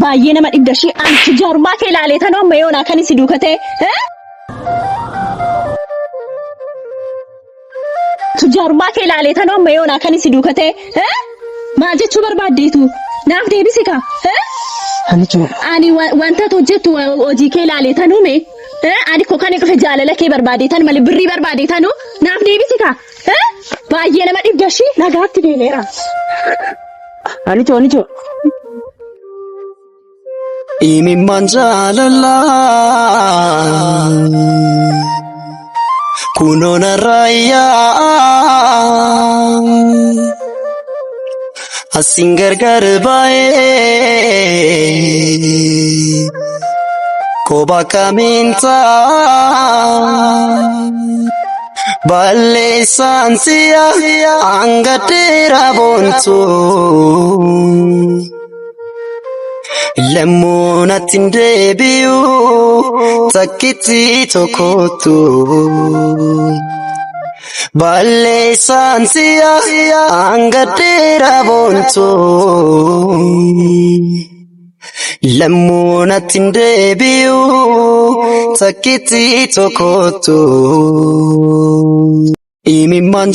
Baay'ee nama dhibda ishii anti jaarummaa kee ilaalee tanoo amma yoonaa kan si duukatee. Tujjaarummaa kee ilaalee tanoo amma yoonaa kan si duukatee. Maal jechuu barbaaddeetu? Naaf deebisi kaa. Hannichoo. Ani wanta ati hojjettu hojii kee ilaalee tanuu mee? Ani koo kan dhufe jaalala kee barbaadee tan malee birrii barbaadee tanuu naaf deebisi kaa. Baay'ee nama dhibda ishii nagaatti deemeera. Hannichoo hannichoo. Imimmaan jaalalaa kunoo narraa yaa'a. Asiin gargar baay'ee kophaa kamiin ta'a. Balleessaan si'a hanga dheeraa boontu. Lammuu natti hin deebi'u takkitti tokkottu. Balleessaan si'a hanga dheeraa boontu. Lammuu natti hin deebi'u takkitti tokkottu. Imimmaan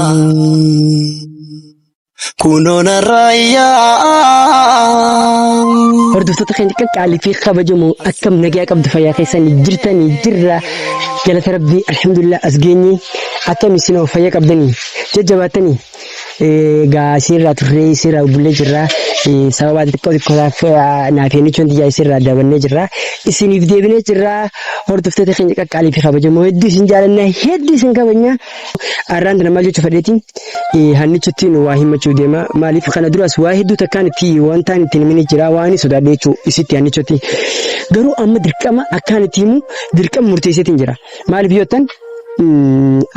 jaalalaa. Kunoo narraa yaa'a. Hordoftoota keenya qaqqaalii fi kabajamoo akkam nagaa qabdu fayyaa keessanii jirtanii jirra galata rabbii alhamdulillah as geenye akkam isin hoo fayyaa qabdanii jajjabaatanii egaa isinirraa turree isinirraa bullee jirra sababa xixiqqoo xiqqootaaf naaf heenichoon tiyyaa isinirraa dabannee jirra isiniif deebinee jirra hordoftoota keenya qaqqaalii fi kabajamoo hedduu isin jaalanna hedduu isin kabajna Arraan tana maal jechuu fedheeti hannichittiin waa himachuu deema maaliif kana duras waa hedduu takkaan itti wantaan ittiin himini jira waan inni sodaadhe jechuu isitti hannichotti garuu amma dirqama akkaan itti himu dirqama murteesseetiin jira maaliif yoo ta'an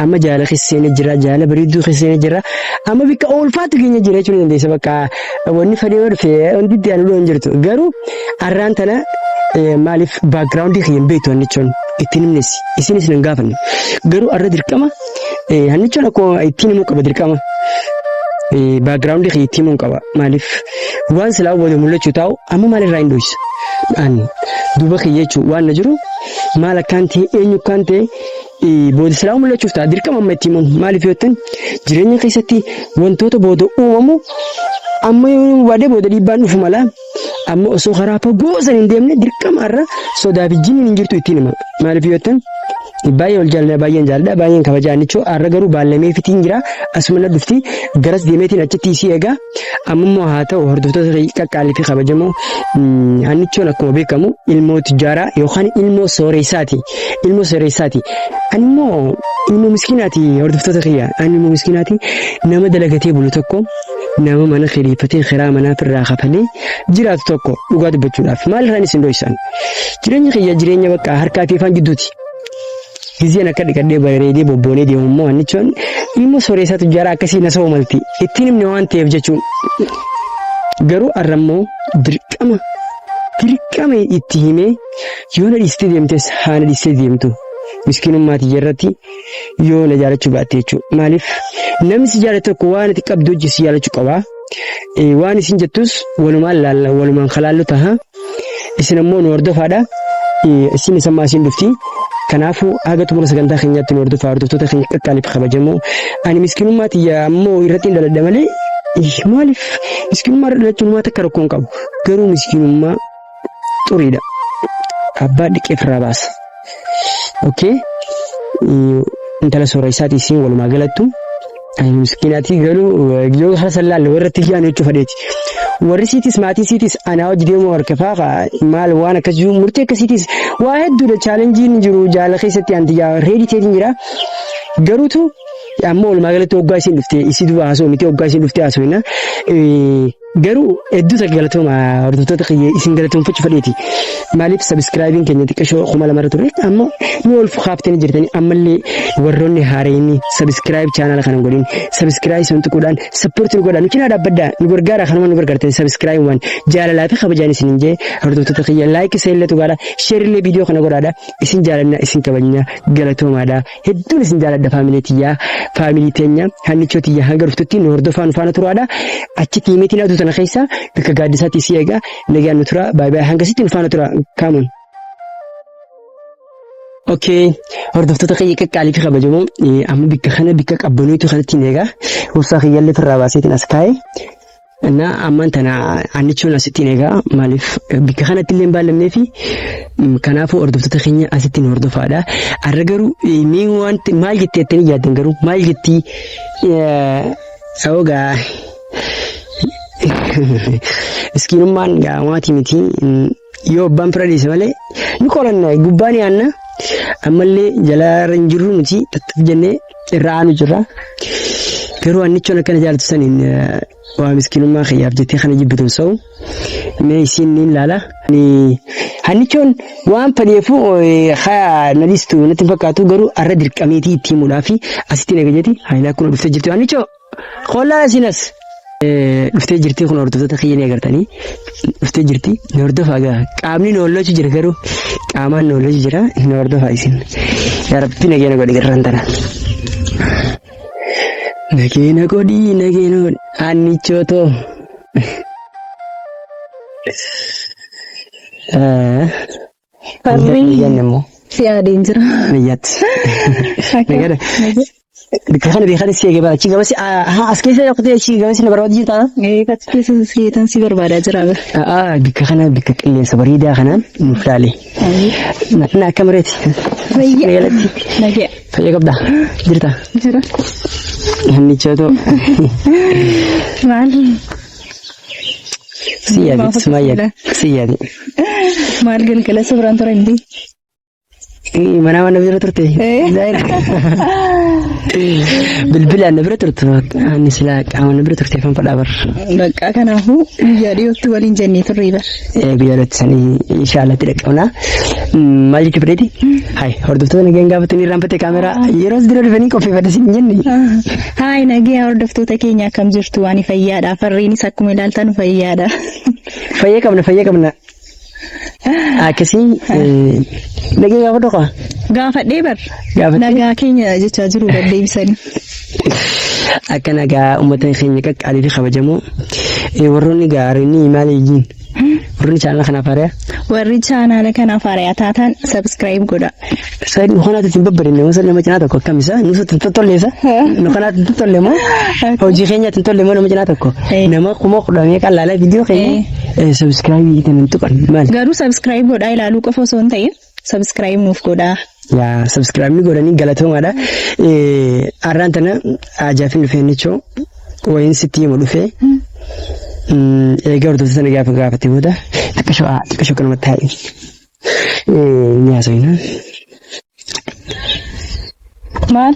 amma jaala keessa seenee jira jaala bareedduu keessa seenee jira amma bikka oolfaatu keenya jira jechuu ni dandeessa bakka wanni fedhee yoo dhufe wanti itti aanu hin jirtu garuu arraan tana maaliif baakgiraawundii kiyya hin beektu hannichoon ittiin himnes isinis nan gaafanne garuu arra dirqama hannichoon akkuma ittiin himuu qaba dirqama baakgiraawundii kiyya ittiin himuu qaba maaliif waan silaa booda mul'achuu taa'u amma maal irraa hin dhoysa an duuba kiyya jechuun waan na jiru maal akkaan ta'e eenyu akkaan ta'e booda silaa mul'achuuf ta'a dirqama amma ittiin himuun maaliif yoo ta'an jireenya keessatti wantoota booda uumamu amma yoo himuu baadhee booda dhiibbaan dhufu mala amma osoo karaa fagoo san hin deemne dirqama irra sodaa fi jinniin hin jirtu ittiin hima maaliif yoo ta'an baay'ee ol jaalladha baay'een jaalladha baay'een kabajaa nichoo har'a garuu baallamee fitiin jira asuma na dhufti garas deemeetiin achitti isii eegaa amma immoo haa ta'u hordoftoota qaqqaalii fi kabajamoo hannichoon akkuma beekamu ilmoo tujjaaraa yookaan ilmoo sooreessaati ilmoo sooreessaati ani immoo ilmoo miskiinaati hordoftoota kiyya ani ilmoo miskiinaati nama dalagatee bulu tokko nama mana kireeffatee kiraa manaa irraa kafalee jiraatu tokko dhugaa dubbachuudhaaf maal irraan isin dhoysan jireenya kiyya jireenya bakka harkaa fi afaan gidduuti. Gizeen akka dhiqadhee bareedee bobboonee deemu immoo hannichoon ilmoo sooreessaa tujjaaraa akkasii na soomalti malti ittiin himne waan ta'eef jechuun. Garuu har'a immoo dirqama dirqama itti himee yoo na dhiistee deemtes haa na dhiistee deemtu miskiinummaa tiyya irratti yoo na jaalachuu baatte jechuudha. Maaliif namni si jaalatu tokko waan ati qabdu hojii si jaalachuu qaba. Waan isin jettus walumaan laalla walumaan kalaallu taha. Isin ammoo nu hordofaadha. Isin isa ammaa isin dhufti. Kanaafuu haga xumura sagantaa keenyaatti nu hordofaa hordoftoota keenya qaqqaaliif kabajamoo. Ani miskiinummaa tiyya ammoo irratti hin dhaladha malee maaliif miskiinummaa irra dhalachuun waan takka rakkoo hin qabu. Garuu miskiinummaa xuriidha. Abbaa dhiqee ofirraa baasa. Okay. Intala soora isaati isiin walumaa galattu. Miskiinaatii garuu yoo kana san laalle warra tiyyaan jechuu fadheeti. Warri siitis maatii siitis anaa hojii deemuu harkifaa maal waan akkas jiru murtii akkasiitis waa hedduudha chaalenjiin jiru jaala keessatti anti yaa reedii ta'eetiin jira. Garuutu ammoo walumaa galatti hoggaa isiin dhufte isii duba haasoo miti hoggaa isiin dhufte haasoo Garuu hedduu takka galatooma hordoftoota kiyya isin galatoomfachuu fedheeti. Maaliif sabiskiraayibiin keenya xiqqashoo 2000 irra ture amma nu ol kaaftanii jirtanii ammallee warroonni haareenni sabiskiraayib chaanaala kana godhin sabiskiraayib sun tuquudhaan sappoortii nu godhaa nu cinaa dhaabbadhaa nu gargaara kanuma nu gargaartanii sabiskiraayib waan jaalalaa fi kabajaan isin hin jee hordoftoota kiyya laayik isa illee tuqaadha sheerillee viidiyoo kana godhaadha isin jaalanna isin kabajna galatoomaadha. Hedduun isin jaaladha faamilee tiyyaa faamilii teenya hannichoo tiyya hanga dhuftutti nu hordofaa nu faana turaadha achitti himeetiin aduu tana kana keessa bikka gaaddisaatti si eega. Nagaan nu tura. Baay baay hangasitti nu faana tura. Kaamoon. Okay, hordoftoota kiyya qaqqaalii fi kabajamoo amma bikka kana bikka qabbanuutu kanatti hin eega. Obsaa kiyyallee firraa baaseetiin as kaa'e. Na ammaan tana annichoon asitti hin eega. Maaliif bikka kanatti illee hin baallamnee fi kanaafuu hordoftoota keenya asitti nu hordofaadha. Har'a garuu mee wanti maal jettee jettanii yaaddan garuu maal jettii ogaa miskiinummaan gaa maatii miti. Yoo abbaan fira dhiise malee ni qoranna gubbaa ni aanna ammallee jala irra hin jirru nuti tattaf jennee irra aanu jirra. Garuu annichoon akkana jaalatu saniin waa miskiinummaa kiyyaaf jettee kana jibbitu hin sa'u. Mee isiin ni ilaala. Hannichoon waan fedheefu haa na dhiistu natti hin fakkaatu garuu arra dirqameetii itti himuudhaaf asitti na gajeti haayilaa kun dhuftee jirti hannichoo. Qollaa isiin as dhuftee jirti kun hordoftoota kiyya ni agartanii dhuftee jirti ni hordofaa gaa qaamni nu hollachu jira garuu qaamaan nu hollachu jira ni hordofaa isin yaa rabbi nageena godhi garraan tana nageena godhi nageena godhi annichoo too Farri Nayyaanni immoo si yaadeen jira. nayyaatti. Nagada. Bikka kana beekan si eegee bara achi gamasi as keessa yoqtee achi gamasi na barbaadu jirta. Achi keessa si si barbaadaa jira bara. Bikka kana bikka qilleensa bareedaa kanaan nuuf laale. Na akka mareeti. Fayya. Nagaalatti. Nagaya. Fayya qabda. Jirta. Jira. Hannichootoo. Maal? Si yaadi. Suma yaadi. Si yaadi. Maal galgala suuraan ture miti? Mana mana bira turte. Bilbilaan na bira turte. Ani silaa qaama na bira turte afaan fadhaa bar. Bakka kanaafuu guyyaa dhiyootti waliin jennee turre bar. Guyyaa dhiyootti sanii inshaallah itti dhaqqabna. Maal jechuu fedheeti? Hai hordoftoota nageen gaafatanii irraanfatte kaameraa yeroo as dura dhufanii qopheeffadhe siin jenne. Haay nagee hordoftoota keenya akkam jirtu ani fayyaadha. Farreenis akkuma ilaaltan fayyaadha. Fayyaa qabna fayyaa qabna. Akkasii nagee gaafadhu qaba. Gaafadhee bar. Gaafadhee? Nagaa keenya jechaa jiru deddeebisanii. Akka nagaa uummata keenya qaqqaalii fi kabajamoo warroonni gaariin maal iyyiin warroonni chaanala kanaaf haaraa Warri chaanaala kanaaf haaraa taatan subscribe godha. Saayid nu kanaatti ittiin babbareedne gosa nama cinaa tokko akkam isa nuus ittiin tottolleessa nu kanaatti ittiin tolle moo hojii keenya ittiin tolle moo nama cinaa tokko nama 10,000 meeqa laalaa viidiyoo keenya sabiskiraayibii ittiin hin tuqan maali. Garuu subscribe godhaa ilaaluu qofa osoo hin ta'in subscribe nuuf godhaa. Yaa sabiskiraayibii godhanii galatoomaadha. Har'aan tana ajaafin dhufee nichoo wayiin sitti himu dhufee eega hordoftoota sana gaafa gaafate booda xiqqashoo xiqqashoo kanumatti taa'e. Ni haasofna. Maal?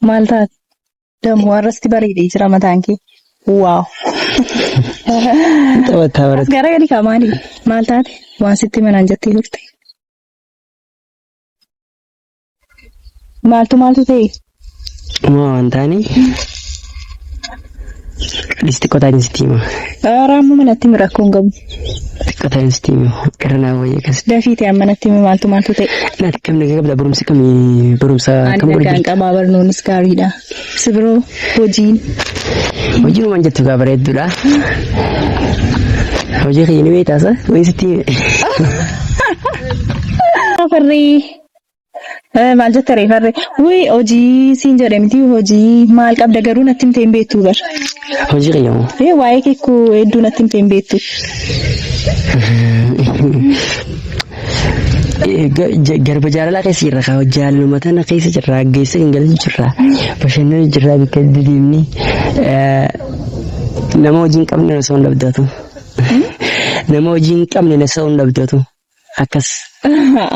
Maal taate? Dammoo har'asti bareedee jira mataan kee. Waaw. Taphataa As barate. garagali kaa maali? Maal taate? Waan sitti manaan jettee turte. Maaltu maaltu ta'e? Moo waan taane qallis xiqqoo taa'in sitti hima. Raammoo manatti himi rakkoo hin qabu. Xiqqoo taa'in sitti hima. Gara naa wayya akkas. Dafiiti amma natti himi maaltu maaltu ta'e? Naati kam nagaa qabda barumsi kamii barumsa Ani kam godhe nagaan jirta? qabaa barnoonnis gaariidha. Si biroo hojiin Hojii uumaan jettu gaa bareedduudha. Hojii kiyya ni beektaasa wayii sitti hime. Farree maal jette ree farree wuy hojii siin jedhe miti hojii maal qabda garuu natti himtee hin beektu bar. Hojii kiyya moo? Waa'ee keekoo hedduu natti himtee hin beektu. Garba jaalalaa keessa jirra kaa jaalaluma tana keessa jirra geessa hin galchu jirra bashannana jirra bakka deemni nama hojii hin qabne na soon dhabdatu nama hojii hin qabne na soon dhabdatu akkas.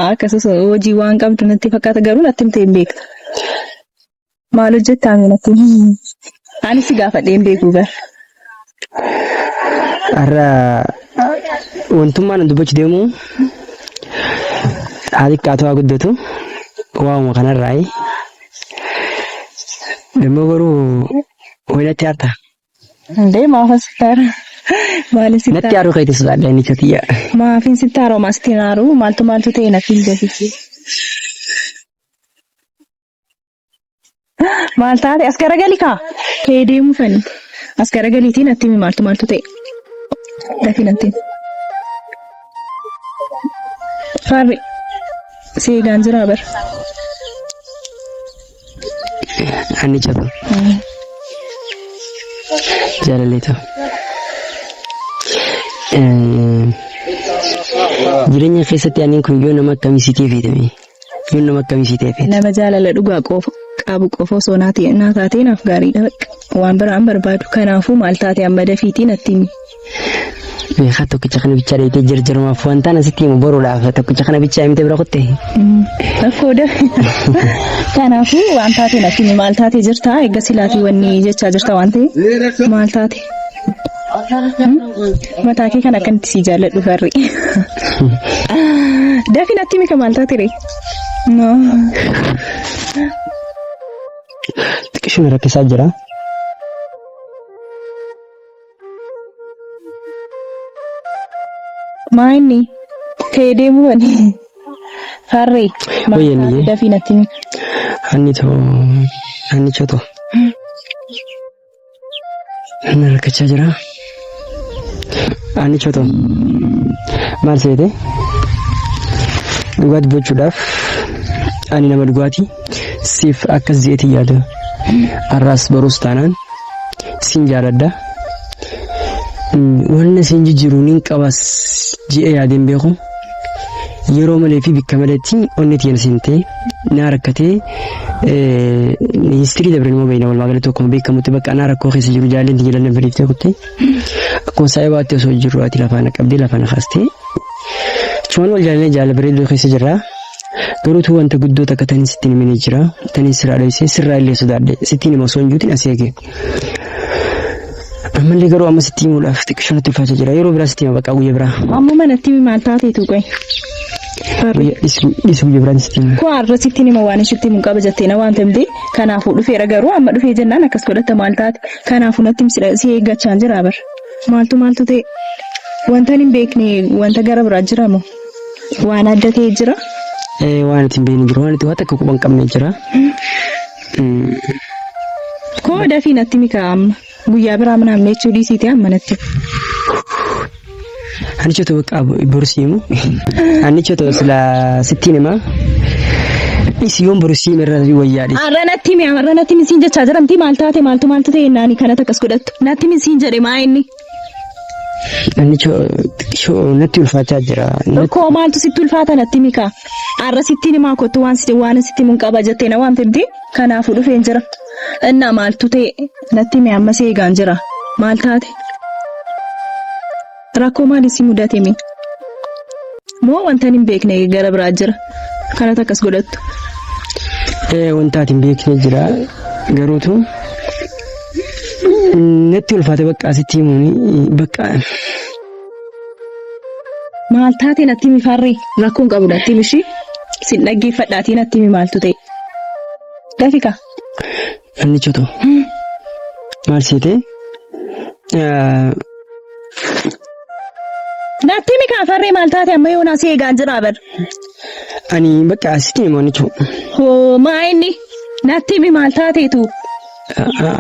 Akkasumas hojii waan qabdu natti fakkaata garuu natti himtee hin beektu. Maal hojjettaa mee natti himi. Ani si gaafadhee hin beeku bar. Har'a wantummaan an dubbachuu deemu haa xiqqaatu haa guddatu waa'uma kanarraayi. Dammoo garuu wayi natti aarta. Indee maafan sitti aara? Maalin sitti Natti aara? aaruu keetii sodaadha inni tiyya. Maafin sitti aara? Homaa sitti hin aaru. Maaltu maaltu ta'e natti hin gafi. Maal taate as garagali kaa? Kee deemuu fani. As garagaliitii natti himi maaltu maaltu ta'e? Dafii natti himi. Farri si eegaan jiraa bar. Ani caba. Jaalallee ta'u. Jireenya keessatti ani kun yoo nama akkamii si ta'e feetame? Yoo nama akkamii si ta'e feete? Nama jaalala dhugaa qofa qabu qofa osoo naa ta'e naa taatee naaf gaariidha bakka. Waan biraan barbaadu. Kanaafuu maal taate amma dafiitii natti himi. Beekaa tokkicha kana bichaa dheeytee jarjarumaaf wantaan asitti himu boruudhaaf tokkicha kana bichaa himte bira kutte. Rakkoo da. Kanaafuu waan taate natti himi maal taate jirta eegga silaatii wanni jechaa jirta waan ta'eef maal taate. Mataa kee kan akkanitti sii jaalladhu farri. Dafi natti himi ka maal taate ree? No. Xiqqishuma rakkisaa jira. Maa inni ka'ee deemuu ani farree maal Wayya taate niyyee. dafii natti himi. Hanni too hannicha too. Na rakkachaa jira. Hannicha too maal seete? Dhugaa dubbachuudhaaf ani nama dhugaati. Siif akkas jeetii yaada. Har'aas boruus taanaan sin jaaladha. Wanna sin jijjiiru nin qabas je'ee yaadeen beeku. Yeroo malee fi bikka maletti onni tiyya na seentee naa rakkatee histirii dabre immoo beekna walumaa galatti akkuma beekamutti bakka anaa rakkoo keessa jiru jaalleen tiyya lallan fedhiiftee kutte. Akkuma saayibaatti osoo jirru ati lafaa na qabdee lafaa na kaastee. Achumaan wal jaalannee jaala bareedduu keessa jirra. Garuutu wanta guddoo takka tanin sitti hin himine jira. Tanin sirraa dhoysee sirraa illee sodaadhe. Sittiin hima osoo hin juutin as eege. Ammallee garuu amma sitti himuudhaaf xiqqishoo natti ulfaachaa jira. Yeroo biraa sitti hima bakka guyya biraa. Amma manatti himi maal taateetu qoy. Farri. Guyya dhisi guyya biraan sitti hima. Koo har'a sitti hima waan sitti himu qaba jettee na waan himte kanaafuu dhufeera garuu amma dhufee jennaan akkas godhatta maal taate kanaafuu natti himi si eeggachaan jira bar. Maaltu maaltu ta'e wanta hin beekne wanta gara biraa jira moo? Waan adda ta'e jira? Waan itti hin beekne jira. Waan itti waan takka quba hin qabne jira. Koo dafii natti himi kaa amma. Guyyaa biraa mana ammeechuu dhiisiiti amma natti. Anicha ta'u qabu borsi himu. Anicha ta'u sila sittiin hima. Dhisi yoon borsi hime irra wayyaa dhisi. Har'a natti himi har'a natti himi siin jechaa jiramti maal taate maaltu maaltu ta'e naani kanatti akkas godhattu. Natti himi siin jedhe maa inni. Anicha natti ulfaachaa jira. Koo maaltu sitti ulfaata natti himi kaa. Har'a sittiin himaa kottu waan sitti waan sitti himuun qaba jettee na waamte miti. Kanaafuu dhufeen jira. Innaa maaltu ta'e natti himi amma si eegaan jira. Maal taate? Rakkoo maalii si mudate mee? Moo wanta hin beekne gara biraa jira? Kanatti akkas godhattu. Wanta ati hin beekne jira. Garuutu natti ulfaate bakka asitti himuun bakka Maal taate natti himi farree? Rakkoon qabu natti himi ishii. Sin dhaggeeffadhaatii natti himi maaltu ta'e? Dafi kaa. Annichoto. Maal seete? Natti himi kaa farree maal taate amma yoonaa si eegaan jira bar. Ani bakka asitti himu annicho. Hoo maa inni? Natti himi maal taateetu?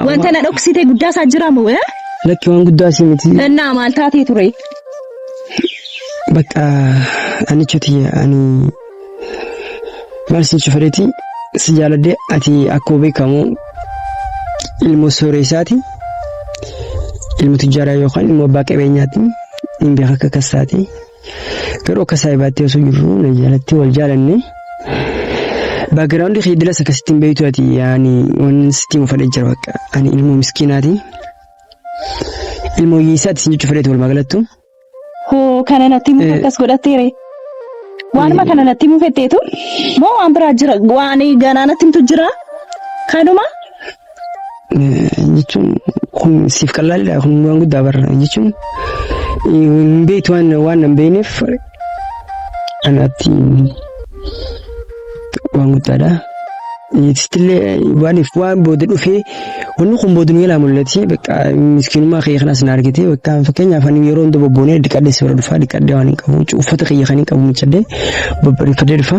Wanta na dhoksite guddaa isaa jira moo? Eh? Lakki waan guddaa si miti. Innaa maal taatee ture? Bakka annicho tiyya ani maal si jechuu fedheeti si jaaladhe ati akkuma beekamu ilmoo sooreessaati. Ilma tujjaaraa yookaan ilmoo abbaa qabeenyaati. Hin beeka akka akkas taate. Garuu akka saahibaatti osoo jirru na jaalatti wal jaalanne. Baagiraawundi kee dilas akkasitti hin beektu ati yaani waan sitti himu fedhe jira bakka. Ani ilmoo miskiinaati. Ilmoo hiyyeessaati sin jechuu fedheeti walumaa galattu. Hoo kana natti himuuf akkas godhatteere? Waanuma kana natti himuu fetteetu moo waan biraa jira? Waan ganaa natti himtu jira? Kanuma? Jechuun kun siif qallaalidha kun waan guddaa barra jechuun hin beektu waan waan hin beekneef anaatti waan guddaadha. Sittillee waaniif waan booda dhufee wanni kun booda nu jalaa mul'ate bakka miskiinummaa kiyya kanas na argite bakka fakkeenyaaf ani yeroo hunda bobboonee dhiqadhee si bira dhufa dhiqadhee waan hin qabu uffata kiyya kan hin qabu miccadhee babbareeffadhee dhufa.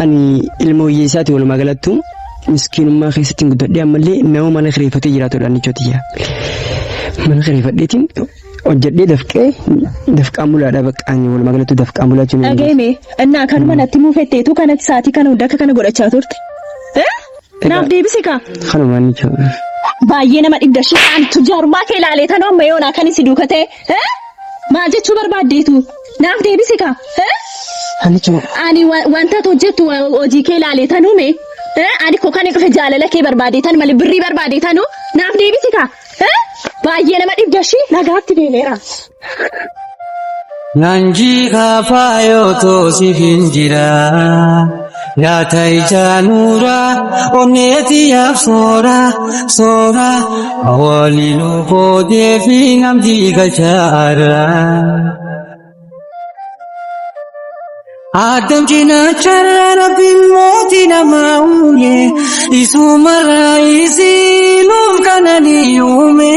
Ani ilma hiyyeessaati walumaa galattu. Miskiinummaa keessatti guddadhee ammallee nama mana kireeffatee jiraatudha jechuudha. Mana kireeffadheetiin hojjedhee dafqee dafqaan bulaadha bakka ani walumaa galatti dafqaan bulaa jechuun. Dhageeme innaa kanuma natti muufetteetu kanatti sa'aatii kana hunda akka kana godhachaa turte. Naaf deebisi kaa. Kanumaan jechuudha. Baay'ee nama dhibda shiidhaan tujjaarummaa kee ilaalee tanoo amma yoonaa kan si duuka ta'e. Maal jechuu barbaaddeetu? Naaf deebisi kaa. Anichoo. Ani wanta ati hojjettu hojii kee ilaalee tanuume. Ani koo kan dhufe jaalala kee barbaadee tan malee birrii barbaadee tanuu naaf deebisi kaa. Baay'ee nama dhibda ishii nagaatti deemeera. Nanjii kafaayoo toosiif hin jira. Nyaata ijaa nuura onneeti yaaf soora soora waliin qoodee fi namdi galchaara. Adam cinaacha rabbiin mootii namaa uume isumarraa isiinuuf kananii uume.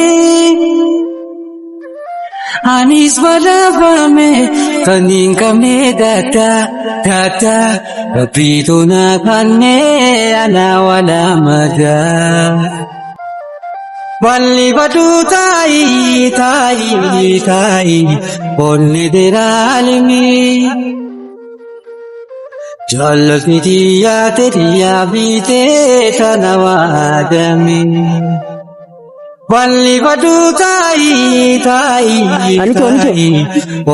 Anis badhaafame kan hin qabne daata daata rabbiitu na kanne ana wala madaa. Balli baduu taayi taayi taayi onni deraalimi. Jaallatni xiyyaate xiyyaa biitee tana waadame. Balli baduu taayi taayi Anichoo, anichoo. taayi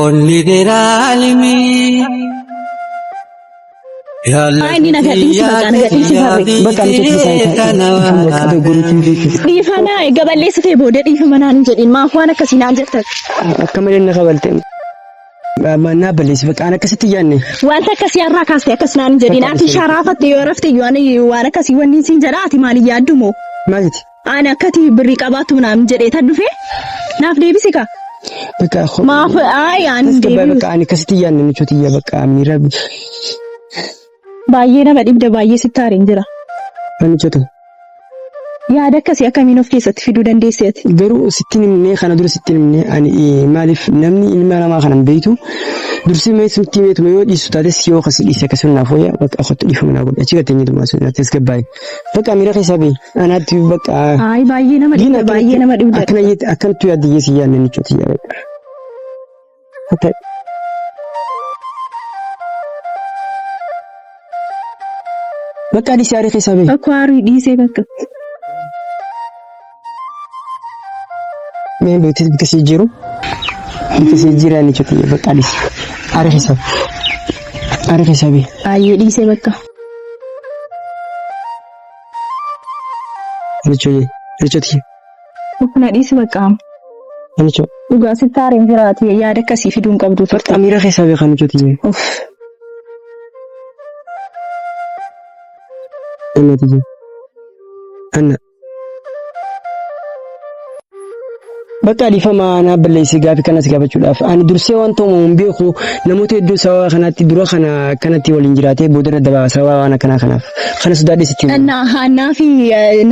onni deraalimi. Ay, inni na gadhiisi bakka na gadhiisi barre. Bakka anichoo tana gurutuu beeku. Dhiifama eega balleessitee booda dhiifama naan hin jedhin maaf waan akkasii naan jettan. Akka malee na kabalte. Naa balleessi bakka ani akkasitti yaadne. Wanta akkasii har'aa kaastee akkas naan hin jedhin ati sharaafatte yoo rafte yoo ani waan akkasii wanni siin jedha ati maali yaaddu moo? Maaliti? Ani akkati birrii qabaattu naan jedhee tan dhufe naaf deebisi kaa. Bakka Maaf ay ani hin tasgabbaa'e deebi'u. bakka ani akkasitti yaadne michooti iyya bakka miira Baay'ee nama dhibda baay'ee sitti aareen jira. michoota. Yaada akkasii akkamiin of keessatti fiduu dandeesse ati? Garuu sittiin himnee kana dura sittiin himnee ani maaliif namni ilma namaa kana hin beektu dursee mee sitti himeetuma yoo dhiisu taates yoo akkasii dhiise akkasuma naaf wayya bakka kottu dhiifama naa godhi achi gattee nyaatummaa sun tasgabbaa'e. Bakka miira keessaa bahi anaatti bakka Ay baay'ee nama dhibda baay'ee nama dhibda. akkana jette akkanattu yaadde si yaadne michooti yaa bakka. Akka Bakka dhiisee aarii keessaa bahi. Akka aarii dhiisee bakka. Mee beektii bika si jiru. Bika si jira ni chuti bakka dhiisi. Aarii keessaa. Aarii keessaa bahi. Baay'ee dhiisee bakka. Michoo michooti. Ufna dhiisi bakka. Michoo. Dhugaa sitti aareen jiraati yaada akkasii fiduu hin qabdu turte. Bakka miira keessaa beekaa michooti. Uff. Anna Anna. Bakka dhiifama naa balleessi gaafii kanas gaafachuudhaaf ani dursee wanta uumamu hin beeku namoota hedduu sababa kanaatti dura kana kanatti waliin jiraatee boodarra daba sababa waan akkanaa kanaaf kana sodaadhee sitti himu. Annaa Haannaa fi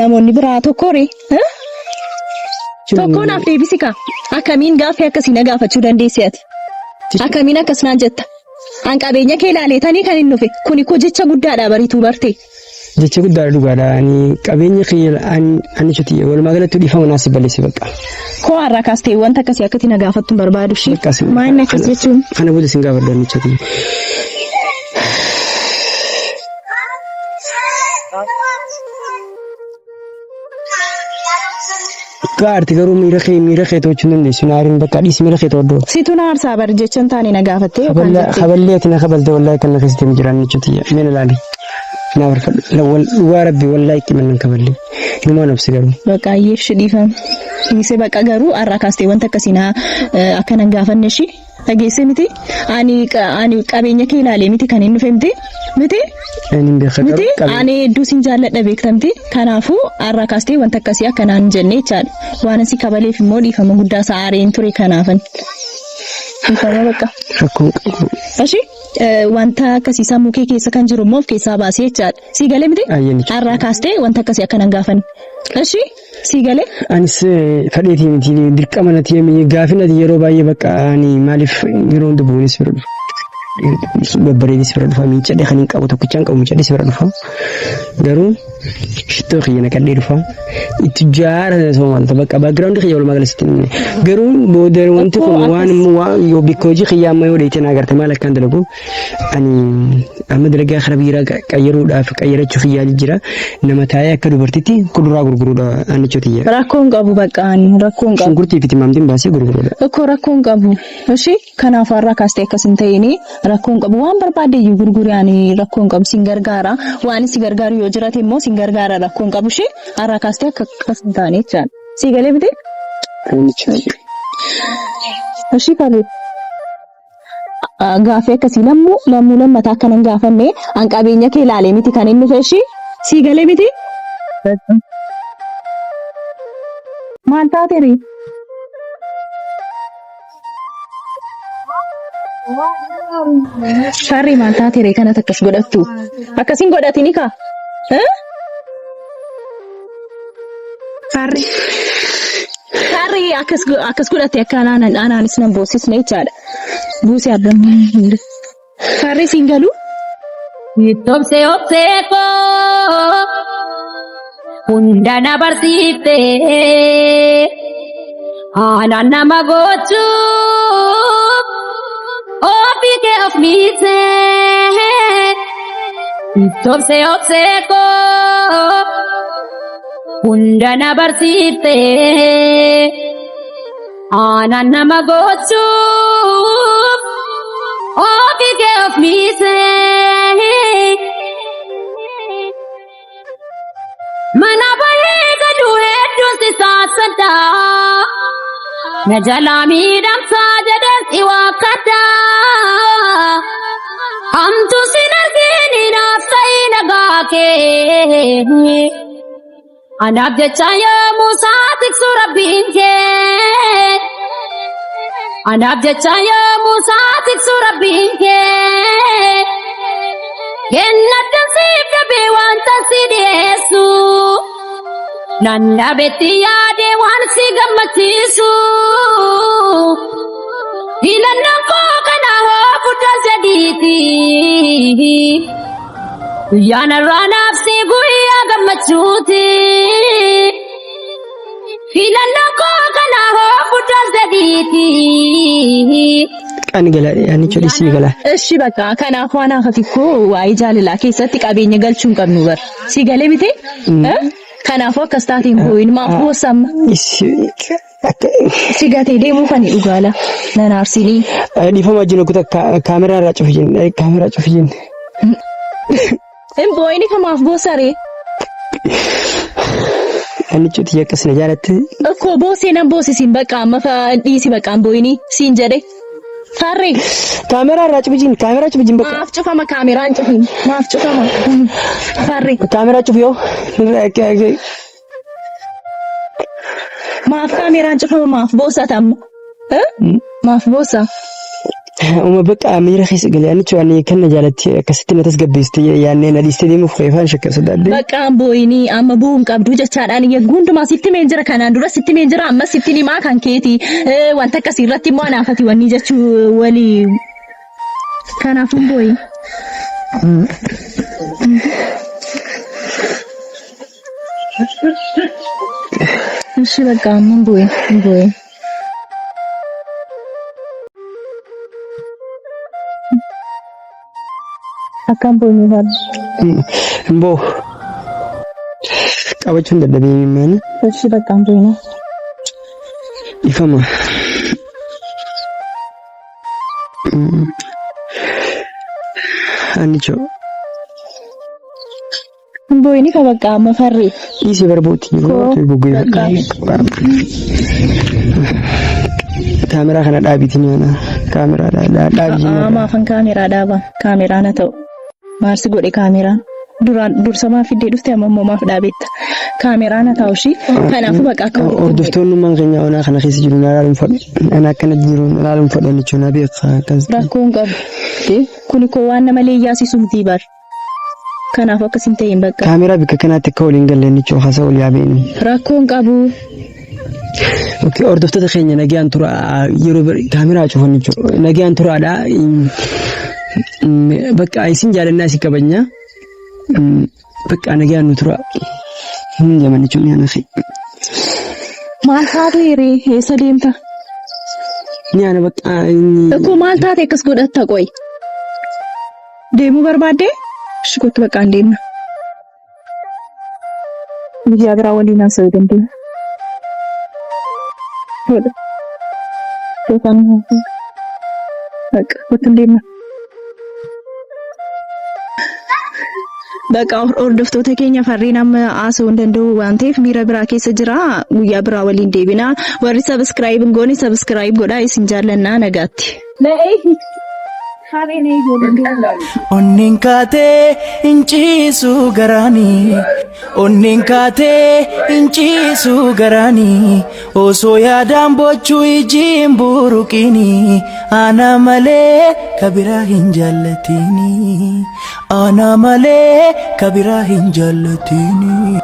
namoonni biraa tokko ree? Tokko naaf deebisi kaa. Akkamiin gaaffii akkasii na gaafachuu dandeesse ati? Akkamiin akkas naan jetta? An qabeenya kee ilaaleetanii kan hin dhufe. Kuni koo jecha guddaadha bariituu barte. Jecha guddaadha dhugaadha ani qabeenya kiyya ani ani chuti walumaa galatti dhiifama naa si balleessi bakka. Koo har'aa kaastee wanta akkasii akkatti na gaafattu hin barbaadu ishee. Bakka si- Maal akkas jechuun? Kana booda sin gaafadhu ani chuti. Gaarti garuu miira kee to'achuu hin dandeessu. Naariin bakka dhiisi miira kee to'adhu. Situ na aarsaa bari jecha hin taane na gaafattee yookaan jettee. Kaballee ati na kabalte wallahi kan na keessatti hin jiraan jechuuti. Mee na ilaali. Na barfadhu. Waa rabbi wallahi itti mannan kaballee. Inumaan obsi garuu. Bakka ayyeef dhiifame. Dhiisee bakka garuu har'aa kaastee wanta akkasii na akka nan gaafanne ishii. Dhageessee miti? Ani ani qabeenya kee ilaalee miti kan hin dhufe miti? Miti? Ani hin beeka Miti? Ani hedduu sin jaalladha beekta miti? Kanaafuu har'aa kaastee wanta akkasii akka naan hin jenne jechaadha. Waan asi kabaleef immoo dhiifama guddaa isaa aareen ture kanaafan. Dhiifama bakka. Rakkoon qabu. Ashi wanta akkasii sammuu kee keessa kan jiru immoo of keessaa baasee jechaadha. Sii galee miti? Ayyeen. Har'aa kaastee wanta akkasii akka nan gaafanne. Ashi sii galee? Anis fedheetii miti dirqama natti himi gaafii natti yeroo baay'ee bakka ani maaliif yeroo hunda bu'uunis bira dhufu. Babbareedee si bira dhufa miiccadhee kan hin qabu tokkichaan qabu miiccadhee si bira dhufa. Garuu shittoo kiyya naqadhee dhufa. Itti jaara sana maalta bakka background kiyya walumaa galatti sitti hin himne. Garuu booda wanti Okkoo kun waan akkas waan yoo bikka hojii kiyya amma yoo dheeyte na agarte maal akkaan dalagu ani amma dalagaa kara biiraa qayyaruudhaaf qayyarachuuf yaalii jira. Nama taa'ee akka dubartitti kuduraa gurguruudha annichoo tiyya. Rakkoo hin qabu bakka ani rakkoo hin qabu. Shunkurtii fi timaamtiin baasee gurguruudha. Okkoo rakkoo hin qabu. Ishii kanaafuu har'aa kaastee akkas hin ta'ini rakkoo hin qabu. Waan barbaadde iyyuu gurguri ani rakkoo hin qabu sin gargaara. Waan si gargaaru yoo jirate immoo sin gargaara rakkoo hin qabu. Ishii har'aa kaastee akka akkas hin taane jechaadha. Sii galee miti? Ishii kalee. Gaaffii akkasii lammuu lammuu lammataa akka nan gaafanne an qabeenya kee ilaalee miti kan inni dhufe ishii sii galee miti? Maal taate ree? Farri maal taate ree kanat akkas godhattu? Akkas hin godhatini kaa? Eh? Farri. Farri akkas akkas godhatte akka anaan anaanis nan boossisne jechaadha. Buusee abban. Farri siin galuu? Itti obsee obsee koo hunda na barsiifte haala nama gochuuf ofii kee of miite. Itti obsee obsee koo hunda na barsiifte haala nama gochuuf ofii kee of miite. Mana bahee gadu hedduun si saassadha. Na jalaa miidhamsaa jedheen si waakkadha. Hamtu sin argini naaf ta'ii nagaa kee. Anaaf jecha yoomuu isaa tiksu rabbiin kee. Anaaf jecha yoomuu isaa tiksu rabbiin kee. Kennadhan siif dhabee wanta si dhiyeessu. Nan dhabetti yaadee waan si gammachiisu. Filannoon koo kana hoo guddaa sadiiti. Guyyaan har'aa naaf si guyyaa gammachuuti. Filannoon koo kana hoo guddaa sadiiti. Ani gala ani chodhi sii gala. Eshi bakka kanaaf waan hafati koo waa'ee jaalalaa keessatti qabeenya galchuu hin qabnu bar. Si galee miti? Kanaafuu akkas taateen boo'in maaf boossa amma? Si gatee deemuu kan dhugaala. Nan aarsinii. Dhiifama wajjin okuta kaameraa irraa cufi jenne kaameraa cufi jenne. Hin boo'ini kamaaf boossa ree? Ani cuti akkas na jaalatte. Akkoo boosee nan boosisiin bakka amma dhiisi bakka hin boo'ini siin jedhe. Farree. Kaameraa irraa cufi jenne kaameraa cufi jenne bakka. Maaf cufama kaameraan cufin maaf cufama. Farree. Kaameraa cufi yoo. Maaf kaameraan cufama maaf boosata amma? Eh? Maaf boosa? Uma bakka miira keessa galee ani ani kan na jaalatti akkasitti na tasgabbeessite yaannee na dhiistee deemuuf reefaan shakka sodaadhe. Bakka hin boo'inii amma bu'uu hin qabdu jechaadhaan yagguu hundumaa sitti meen jira kanaan dura sitti meen jira ammas sitti himaa kan keeti wanta akkasii irratti immoo anaafati wanni jechuu walii kanaafuu hin boo'in. Ishi bakka amma hin boo'in hin boo'in. Akkam boonyu fadhu. Hin boo'u. Qabachuun dadhabee imimmaan. Ishi bakka hin boo'ina. Ifama. Annichoo. Hin boo'ini ka bakka amma farri. Dhiisii barbooti jiru. Koo Buggee bakka. Kaameraa kana dhaabiitiin yaana. Kaameraa dhaabii. Maafan kaameraa dhaaba. Kaameraa na ta'u. Maarsi godhe kaameraan. Duraan dursa maaf fiddee dhufte amma immoo maaf dhaabetta. Kaameraa na ta'u ishii. Kanaafuu bakka akka walitti hin Hordoftoonni ummaan keenya onaa kana keessa jiru na ilaaluun fadhu. Ana akkana jiru na ilaaluun fadhu jechuun na beeka. Akkas. Rakkoo hin qabu. Kuni koo waan nama leeyyaasisu miti bar. Kanaafuu akkas hin ta'in bakka. Kaameraa bikka kanaatti akka waliin galle inni haasaa wal yaabeen. Rakkoo hin qabu. Okay, hordoftoota keenya nagaan tura yeroo kaameraa cufan jechuudha. Nagaan turaadha. Bakka isin jaalannaa isin kabajnaa. Bakka nagaan nu tura. Hin jaman jechuun ni ana fi. Maal taate ree eessa deemta? Ni ana bakka. Ikkoo maal taate akkas godhatta qoy? Deemuu barbaaddee? Ishi kottu bakka hin deemna. Guyyaa biraa waliin haasa'uu dandeenya. Fuudha. Yookaan bakka kottu hin deemna. Bakka hordoftoota keenya farreen amma haasa'uu hin danda'u waan ta'eef miira biraa keessa jira. Guyyaa biraa waliin deebina. Warri subscribe hin goone subscribe godhaa isin jaallannaa nagaatti. Onneen kaatee hin ciisu garaanii Onneen kaatee hin ciisu garaanii Osoo yaadaan bochuu ijiin buruqiini Ana malee kabiraa hin jaallatini Ana malee kabiraa hin jaallatini.